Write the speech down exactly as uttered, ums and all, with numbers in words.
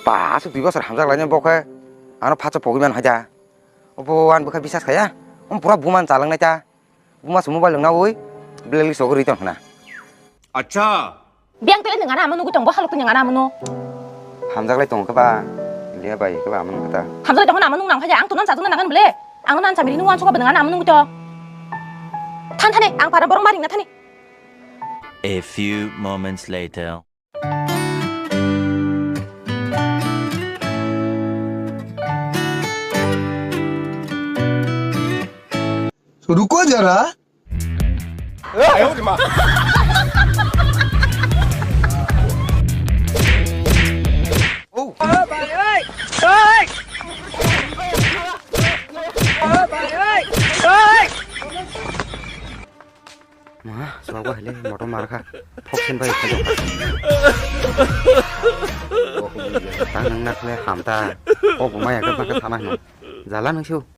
Pa, aswk dui bosor hamjak lainai bo khe ano phatsa pogwi man hai da. Obo ani bwkha bisas khaya. Om pura buman chalangnai ta. Buma se mobile wngna ui blacklist o ri tong khna. Acha. Biang tele nang ana amanu gwi tong bo halok nang ana amanu. Hamjak lai tong khe ba. Liya bai khe ba amanu kata. Hamjak lai tong na amanu nang khaja ang tunan sajung nang bele. Ang nan samiri nu wan suka benang ana amanu gwi to. Than thani ang para borong maring na thani. A few moments later. रुको जरा। Ma, swk ba hai le motom mar kha. Phok sin bai kha. Ta nang nak le ham ta. O bo maya kha ba kha sana hino. Jala nang su.